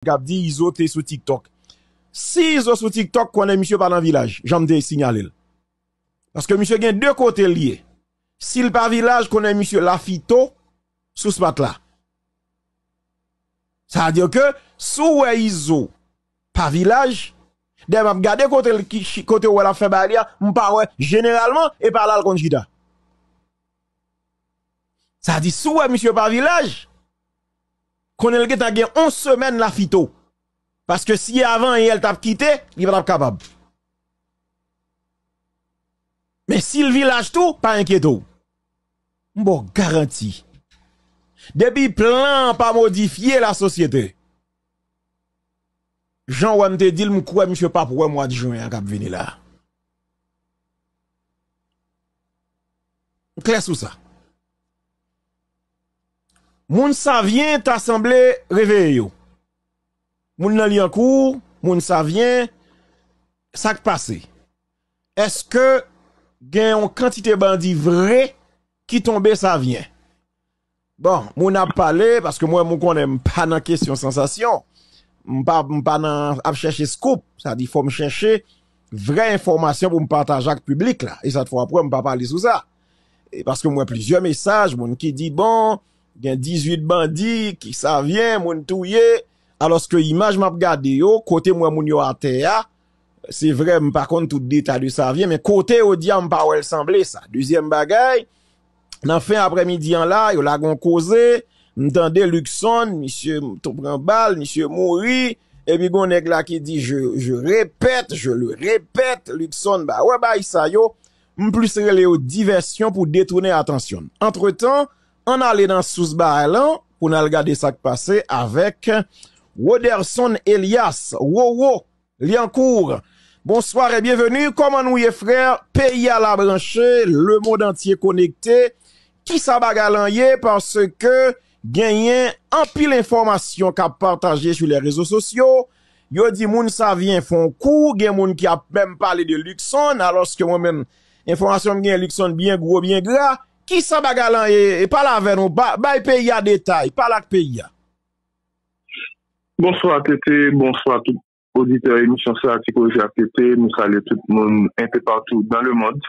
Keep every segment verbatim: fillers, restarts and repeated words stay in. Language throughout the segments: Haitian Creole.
k ap di Izo te sou TikTok. Si Izo sou TikTok, konnen misye pa nan Vilaj, jan m te siyale l. Paske misye gen de kote l ye. Si l pa Vilaj, konnen misye Lafito sou spat la. Sa vle di ke si w wè Izo pa Vilaj, dayè m ap gade kote l, ki, kote w wè l ap fè bagay li a, m pa wè, jeneralman, e pa la l konn chita. Sa di, si w wè misye pa Vilaj, konnen l gentan gen yon semèn Lafito. Paske si avan yè l t ap kite, li pa t ap kapab. Men si l Vilaj tou, pa enkyete w. M ba w garanti. Depi plan an pa modifye, lasosyete, jan w wè m te di l, m kwè misye p ap wè mwa jen an k ap vini la. M klè sou sa. Moun Savyen ta sanble reveye yo. Moun nan Lyankou, moun Savyen, sa k pase? Èske gen yon kantite bandi vre ki tonbe Savyen? Bon, moun ap pale, paske mwen, moun konnen m pa nan kesyon sansasyon. M pa, m pa nan ap chèche scoop. Sa di, fò m chèche vrè enfòmasyon pou m pataje ak piblik la. E sa t fè w ap wè m pa pale sou sa. E paske m wè plizyè mesaj, moun ki di, bon, gen dizuit bandi ki Savyen, moun touye, alòske imaj m ap gade yo, kote m wè moun yo atè a, se vre, m pa konn tout detay de Savyen, men kote yo di a, m pa wè l sanble sa. Dezyèm bagay, nan fen aprèmidi an la, yo lage yon koze, m tande Luckson, misye tou pran bal, misye mouri, epi gon nèg la ki di, je, je répète, je le répète, Luckson, ba, wè bay sa yo, m plis rele yo divèsyon pou detounen atansyon n. Antretan, ann ale nan sous bagay lan, pou n al gade sa k pase avèk Roderson Elias, Wowo, Lyankou. Bonsoir et bienvenue. Kòman nou ye, frè? Peyi a la branche, lemonn antye konekte. Kisa bagay lan ye? Paske genyen anpil enfòmasyon k ap pataje sou lè rezo sosyo. Yo di moun Savyen fè yon kou, gen moun ki ap menm pale de Luckson, alòske mwen menm, enfòmasyon m genyen, Luckson byen gwo, byen gra. Kisa bagay lan ye? E pale avè nou, ba, bay peyi a detay, pale ak peyi a. Bonswa, T T, bonswa tout oditè emisyon sa, Ti Koze ak T T. Nou salye tout moun un peu partout dans le monde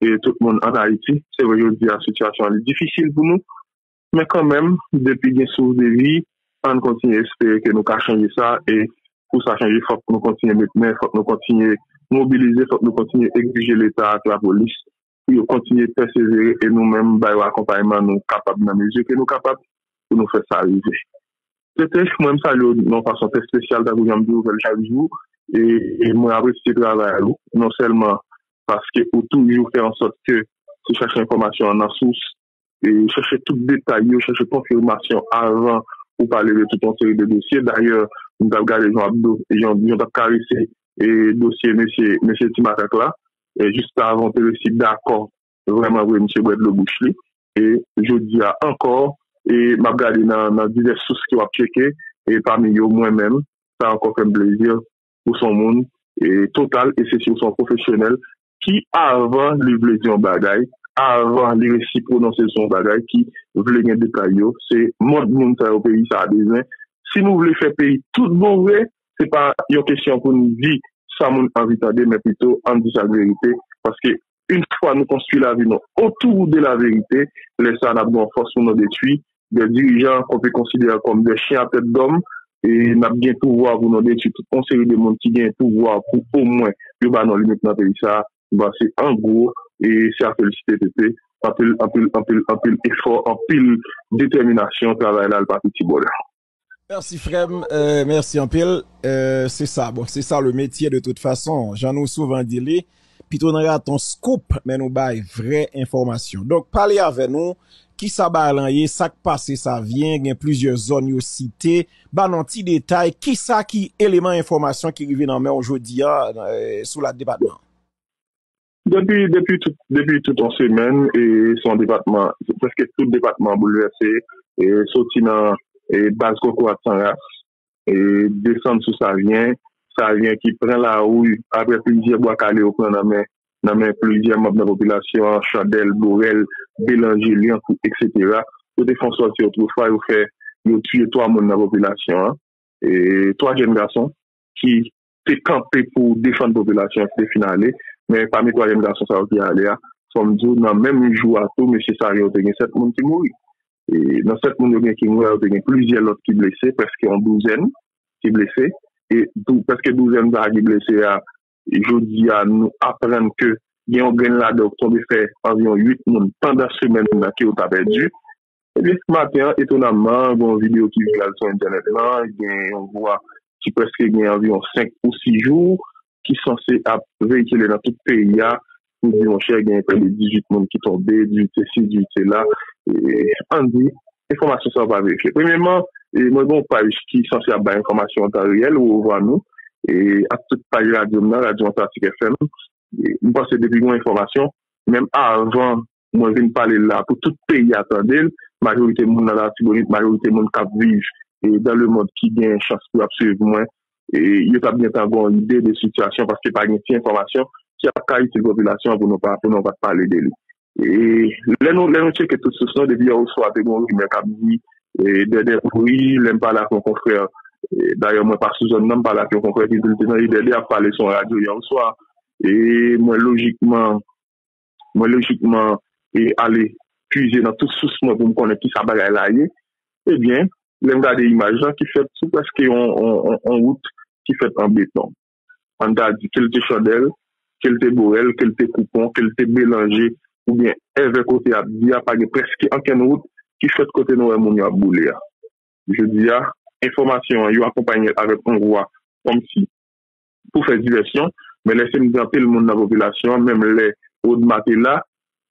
e tout moun ann Ayiti. Se vre, jodi a, sitiyasyon an li difisil pou nou, men kanmenm, depi gen souf de vi, ann kontinye espere ke nou ka chanje sa, e pou sa chanje, fòk nou kontinye met men, fòk nou kontinye mobilize, fòk nou kontinye egzije Leta ak lapolis pou yo kontinye pèsevere, e nou menm, ba yo akonpayman nou kapab nan mezi ke nou kapab pou nou fè sa rive. T T, mwen, m salye w nan yon fason trè espesyal, tankou jan m di w fè l chak jou, e, e mwen apresye travay ou, non sèlman paske ou toujou fè an sòt ke se chèche enfòmasyon an nan sous, e chèche tout detay yo, chèche konfimasyon avan ou pale de tout yon seri de dosye. Dayè, m t ap gade jan w ap do-, jan, jan w t ap karese, e, dosye mesye, mesye Ti Makak la, e, jis avan w te resi dakò vrèman vre misye bwè dlo bouch li. E jodi a ankò, e m ap gade nan, nan divès sous ke w ap tcheke, e pami yo mwen menm, sa ankò fè m plezi pou s on moun, e, total, e se si w s on pwofesyonèl ki, avan li vle di yon bagay, avan li resi pwononse sou yon bagay, ki vle gen detay yo, se mòd moun sa yo peyi sa a bezwen. Si nou vle fè peyi tout bon vre, se pa yon kesyon pou n di sa moun anvi tande, men pito ann di sa k verite, paske yon fwa nou konstwi lavi nou otou de la verite, lè sa a n ap gen yon fòs pou nou detwi de dirijan ke w pe konsidere kòm de chen a tèt dòm, e n ap gen pouvwa pou nou detwi tout yon seri de moun ki gen pouvwa pou omwen yo ba nou limit nan peyi sa a. M panse, an gwo, e se a felisite, T T, anpil, anpil, anpil, anpil efò, anpil detèminasyon, travay la, l pa piti bòlè. Mèsi, frè m. Euh, mèsi anpil. Euh, se sa, bon, se sa le métier de toute façon. Jan nou souvan di li, pito n rate yon scoop, men nou bay vrè enfòmasyon. Donk, pale avè nou, kisa bagay lan ye, sa k pase Savyen, gen plizyè zòn yo site, ba n yon ti detay, kisa ki eleman enfòmasyon ki rive nan men w jodi a, euh, sou la depatman? Depi, depi tout, depi tout yon semèn, e se yon depatman, prèske tout depatman boulvèse, e soti nan, e baz Kokorat San Ras, e desann sou Savyen, Savyen ki pran lari, apre plizyè bwa kale yo pran nan men, nan men plizyè manm nan popilasyon an, Chandèl, Borèl, Belanje, Lyankou, etsetera. Yo te fè yon sòti otrefwa, yo fè, yo tiye twa moun nan popilasyon an. e, twa jèn gason ki te kanpe pou defann popilasyon an, ki te fin ale. Men pami twa jèn gason sa yo ki ale a, fò m di w, nan menm jou a tou, mesye sa yo te gen sèt moun ki mouri. E nan sèt moun yo gen ki mouri, yo te gen plizyè lòt ki blese, prèske yon douzèn ki blese. E dou, prèske douzèn sa a ki blese a, jodi a, nou aprann ke gen yon grenn ladan yo k tonbe fè anviwon uit moun pandan semèn nan ke yo ta pèdi. Ebyen, maten an, etonamman, gen yon videyo ki viral sou entènèt lan, gen yon vwa ki prèske gen anviwon senk ou sis jou, ki sanse ap veyikile nan tout peyi a, pou di, monchè, gen prè de dizuit moun ki tonbe, dizuit se si, dizuit se la. E, ann di, enfòmasyon sa yo pa verifye. Premyèman, e, mwen gen yon paj ki sanse ap bay enfòmasyon an tan reyèl, Ou Revwa Nou, e, ak tout paj radyo m nan, Radyo Antatik F M. E, m panse depi gen yon enfòmasyon, menm avan mwen vin pale l la pou tout peyi a tande l, majorite moun nan Latibonit, majorite moun k ap viv, e, dans le monde ki gen chans pou y ap swiv mwen, e, yo t ap gentan gen yon ide de sitiyasyon, paske pa gen ti enfòmasyon ki ap ka itil popilasyon an pou nou pa, pou nou pa t pale de li. E lè nou, lè nou tcheke tout sous nou, depi yè oswa te gen yon rimè k ap di, e, Dèdè mouri, lè m pale ak yon konfrè, e, dayè mwen pa sou zòn nan, m pale ak yon konfrè ki di l te tande Dèdè ap pale sou yon radyo yè oswa. E mwen lojikman, mwen lojikman, e, ale pwize nan tout sous mwen pou m konnen kisa bagay la ye. Ebyen, lè m gade imaj lan ki fèt sou prèske yon, yon, yon, yon wout ki fèt an beton. Ann ta di, ke l te Chandèl, ke l te Bowell, ke l te Koupon, ke l te Belanje, oubyen Èvè kote y ap di a, pa gen prèske ankenn wout ki fèt kote nou wè moun yo ap boule a. Jodi a, enfòmasyon an, yo akonpaye l avèk yon vwa kòmsi pou fè divèsyon, men lè se m di anpil moun nan popilasyon an, menm lè Odma te la,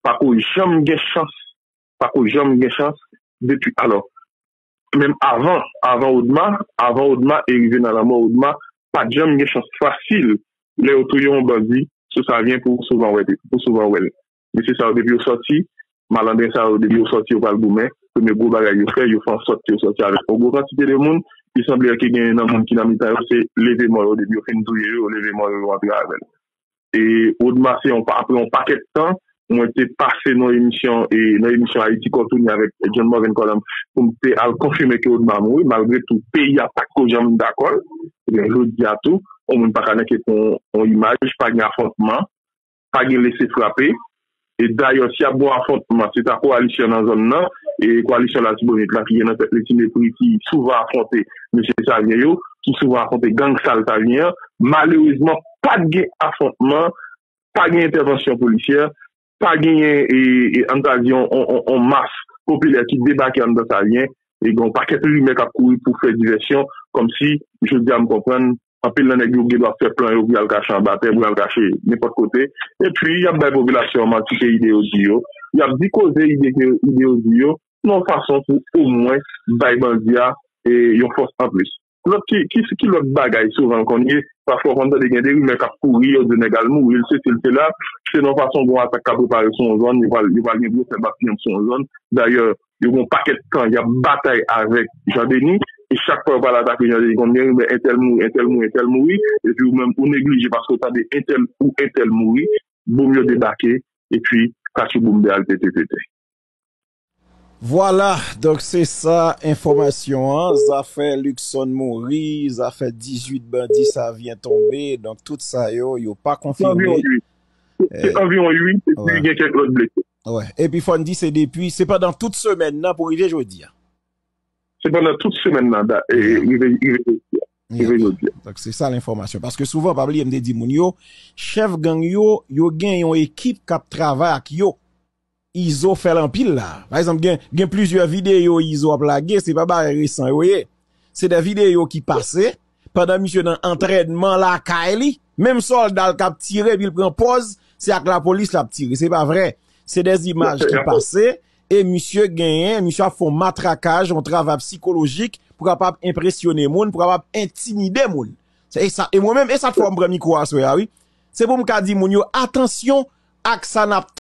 pa ko janm gen chans, pa ko janm gen chans, depi, alò, menm avan, avan Odma, avan Odma e rive nan lanmò Odma, pa t janm gen chans fasil lè yo touye yon bandi sou Savyen pou w souvan wè, pou w souvan wè l. Mesye sa yo, depi yo sòti, malandren sa yo, depi yo sòti, yo pral goumen. Premye gwo bagay yo fè, yo fè ansòt ke yo sòti avèk yon gwo kantite de moun. Li sanble ke gen nan moun ki nan mitan yo, se leve mò yo, depi yo fin touye yo, yo leve mò yo, yo antre avè l. E Odma, se yon, apre yon pakèt tan, mwen te pase nan emisyon, e nan emisyon Ayiti Kò Touni avèk John Morvan Colomb, pou m te al konfime ke Odma mouri, malgre tou, peyi a pa t ko janm dakò l. Ebyen, jodi a tou, yon moun pa ka nan ke pou yon, yon imaj, pa gen afwontman, pa gen lese frape. E dayè, si ap gen afwontman, se ta kowalisyon nan zòn nan, e kowalisyon Latibonit la ki gen nan tèt li Ti Mepri ki souvan afwonte mesye Savyen yo, ki souvan afwonte gang sal Savyen an. Malerezman, pa t gen afwontman, pa gen entèvansyon polisyè, pa genyen, e, e, ann ta di, on, on, on, on mas popilè ki debake anndan Savyen, e gen yon pakèt rimè k ap kouri pou fè divèsyon, kòmsi, jodi a, m konprann, anpil nan nèg yo gen dwa fè plan yo pou y al kache anba tè, pou y al kache nenpòt kote. Epi, y ap bay popilasyon an manti ke ide yo di yo. Y ap di koze ide ke, ide yo di yo, nan yon fason pou omwen bay bandi a, e, yon fòs anplis. Lòt ki, ki, ki lòt bagay souvan konn ye, pafwa w konn tande gen de rimè k ap kouri, yo di nèg al mouri, l sesi, l sela, se nan yon fason gen yon atak k ap prepare sou yon zòn, yo pral, yo pral gen gwo fè batiman sou yon zòn. Dayè, yo gen yon pakèt tan y ap batay avèk Jan Deni, e chak fwa yo pral atake Jan Deni, konn gen rimè entèl mouri, entèl mouri, entèl mouri, epi ou menm ou neglije paske w tande entèl ou entèl mouri, boum yo debake, epi katchouboum de al pete pete. Vwala, donk se sa enfòmasyon an, zafè Luckson mouri, zafè dizuit bandi Savyen tonbe, donk tout sa yo, yo pa konfime. Se anviwon uit. Se anviwon uit, epi gen kèk lòt blese. Wi, epi fò n di se depi, se pandan tout semèn nan pou rive jodi a. Se pandan tout semèn nan, da, e, rive, rive jodi a. Rive jodi a. Donk se sa lenfòmasyon. Paske souvan, pa bliye, m te di moun yo, chèf gang yo, yo gen yon ekip k ap travay ak yo. Izo fè l anpil la. Pa egzanp, gen, gen plizyè videyo Izo ap lage, se pa bagay resan yo ye. Se de videyo ki pase, pandan misye nan antrènman lakay li, menm sòlda l k ap tire epi l pran pòz, se ak lapolis l ap tire. Se pa vrè. Se de imaj ki pase, e misye genyen, misye ap fè yon matrakaj, yon travay sikolojik pou kapab enpresyone moun, pou kapab entimide moun. Se, e sa, e mwen menm, e sa k fè m pran mikwo aswè a, wi. Se pou m ka di moun yo, atansyon ak sa n ap